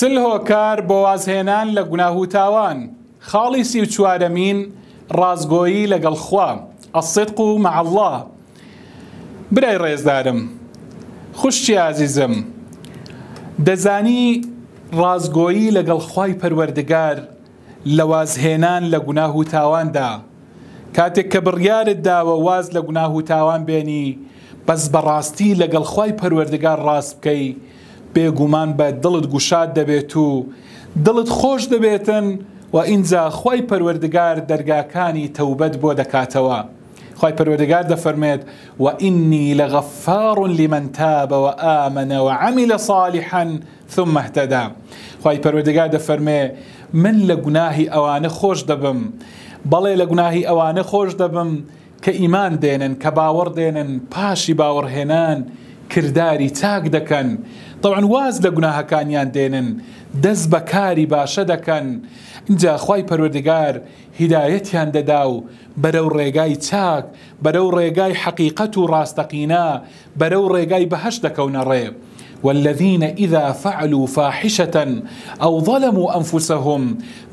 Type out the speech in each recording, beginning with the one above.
40 هۆکار بۆ وازهێنان لە گوناه و تاوان. خاڵی 34مین، ڕاستگۆیی لەگەڵ خوا، الصدق مع اللە. برای ڕێزدارم، خوشکی ئازیزم، دەزانی ڕاستگۆیی لەگەڵ خوای پەروەردگار لە وازهێنان لە گوناه و تاواندا، کاتێک کە بڕیارت داوە واز لە گوناه و تاوان بێنی، بەس بەڕاستی لەگەڵ خوای پەروەردگار ڕاست بکەی، بێگومان بە دڵت گوشاد دەبێت و دڵت خۆش دەبێتن و ئینجا خوای پەروەردگار دەرگاکانی تەوبەت بۆ دەکاتەوە. خوای پەروەردگار دەفەرموێت، وإنی لغفار لمن تاب وآمن وعمل صالحا ثم اهتدی، خوای پەروەردگار دەفەرموێ، من لە گوناهی ئەوانە خۆش دەبم، بەڵێ لە گوناهی ئەوانە خۆش دەبم کە ئیمان دێنن، کە باوەڕ دێنن، پاشی باوەڕهێنان کرداری چاک دەکەن، تەبعەن واز لە گوناهەکانیان دێنن، دەست بە کاری باشە دەکەن، ئینجا خوای پەروەردگار هیدایەتیان دەدا و بەرەو ڕێگای چاک، بەرەو ڕێگای حەقیقەت و ڕاستەقینە، بەرەو ڕێگای بەهەشت دەکەونە ڕێ. والذین اذا فعلوا فاحشة او ظلموا انفسهم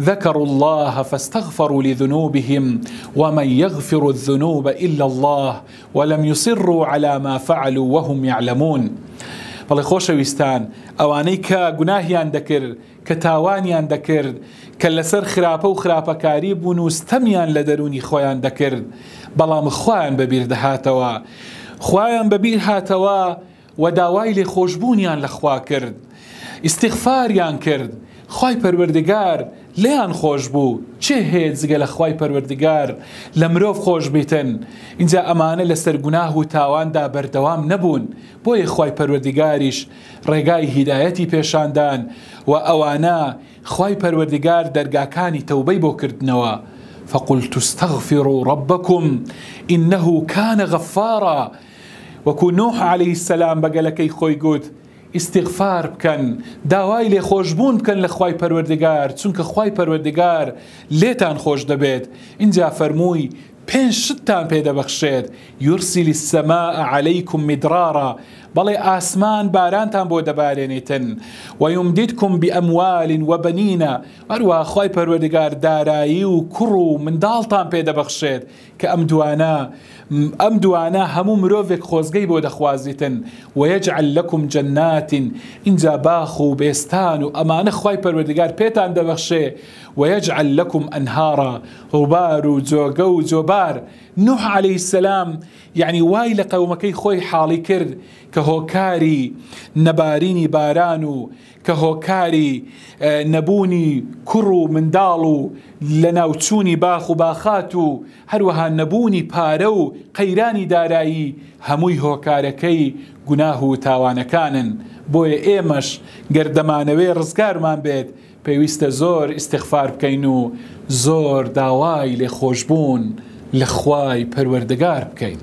ذکروا اللە فاستغفروا لذنوبهم ومن یغفر الذنوب الا اللە ولم یصروا علی ما فعلوا وهم یعلمون. بەڵێ خۆشەویستان، ئەوانەی کە گوناهیان دەکرد، کە تاوانیان دەکرد، کە لەسەر خراپە و خراپەکاری بوون و ستەمیان لە دەروونی خۆیان دەکرد، بەڵام خوایان بەبیر دەهاتەوە. خوایان بەبیر هاتەوە و داوای لێخۆشبوونیان لە خوا کرد. ئیستیغفاریان کرد. خوای پەروەردگار لێیان خۆش بوو. کێ هەیە جگە لە خوای پەروەردگار لە مرۆڤ خۆش بیتن؟ ئینجا ئەمانە لەسەر گوناه و تاواندا بەردەوام نەبوون. بۆیە خوای پەروەردگاریش ڕێگای هیدایەتی پێشاندان و ئەوانە خوای پەروەردگار دەرگاکانی تەوبەی بۆ کردنەوە، فقلت استغفروا ربکم انه کان غفارا، وەکو نوح علیە السلام بە گەلەکەی خۆی گوت، ئیستیغفار بکەن، داوای لێخۆشبوون بکەن لە خوای پەروەردگار، چونکە خوای پەروەردگار لێتان خۆش دەبێت، ئینجا فەرمووی، پێنج شتتان پێ دەبەخشێت، یرسل السماء علیکم مدرارا، بەڵێ ئاسمان بارانتان بۆ دەبارێنێتن، ویمددکم باموال وبنین، هەروەها خوای پەروەردگار دارایی و کوڕ و منداڵتان پێ دەبەخشێت، کە ئەم دوانە ئەم دوانە هەموو مرۆڤێک خۆزگەی بۆ دەخوازیتن، ویجعل لکم جنات، ئینجا باخ و بێستان و ئەمانە خوای پەروەردگار پێتان دەبەخشێ، ویجعل لکم انهارا، ڕووبار و جۆگە و جۆبار، نوح علیە السلام یەعنی وای لە قەومەکەی خۆی حاڵی کرد کە هۆکاری نەبارینی باران و کە هۆکاری نەبوونی کوڕ و منداڵ و لەناوچوونی باخ و باخات و هەروەها نەبوونی پارە و قەیرانی دارایی هەمووی هۆکارەکەی گوناه و تاوانەکانن بۆیە ئێمەش گەر دەمانەوێ ڕزگارمان بێت پێویستە زۆر ئیستیغفار بکەین و زۆر داوای لێخۆشبوون لە خوای پەروەردگار بکەین.